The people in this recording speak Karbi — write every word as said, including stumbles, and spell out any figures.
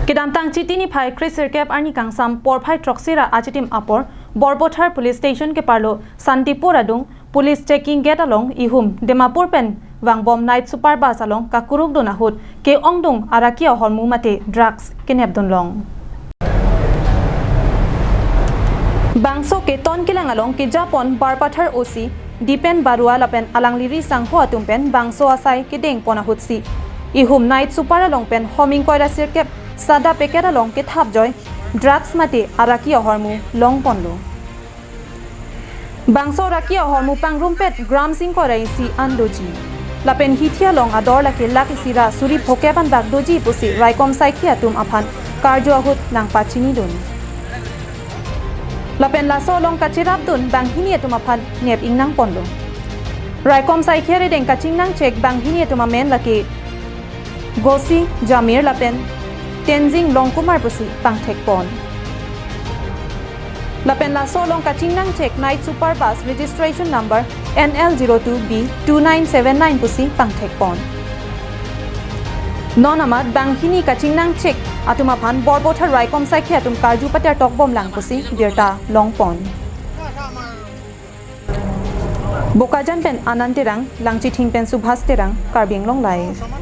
Kedamtang Chiti niphai kresirkep arni kangsam porphai throksi ra achitim apor Borpathar Police Station keparlo Santipur adung Police Checking Gate along ihum Dimapur pen vangbom night super bus along kakurukdun ahut ke-ongdung araki ahormu mate drugs kenepdunlong. Bangso keton kelang along kejapon Borpathar O C Dipen Barua lapen alangli ri sangho atum pen bangso asai kedengpon ahutsi ihum night super along pen hom ingkoi ra sirkep sada packet along kethapjoi drugs mate araki ahormu longponlo. Bangso araki ahormu pangrumpet gram singkoi ra isi an doji. Lapen hithi along ador lake lakh isi ra suri phokep an bak doji pusi raikom saikhi atum aphan karju ahut nangpachinidun. Lapen laso along kacherapdun banghini atum aphan nep ingnangponlo. Raikom saikhi arideng kachingnangchek banghini atum amen lake Gosi Jamir lapen Tenzing Longkumar pusi pangthekpon. Lapen laso along kachingnangchek night super bus registration number N L zero two B two nine seven nine pusi pangthekpon. Non amat banghini kachingnangchek atum aphan Borpathar raikom saikhi atum karju patertokbomlang pusi birta longpon. Bokajan pen Anand Terang, Langchithing pen Subhas Terang, Karbi Anglong Live.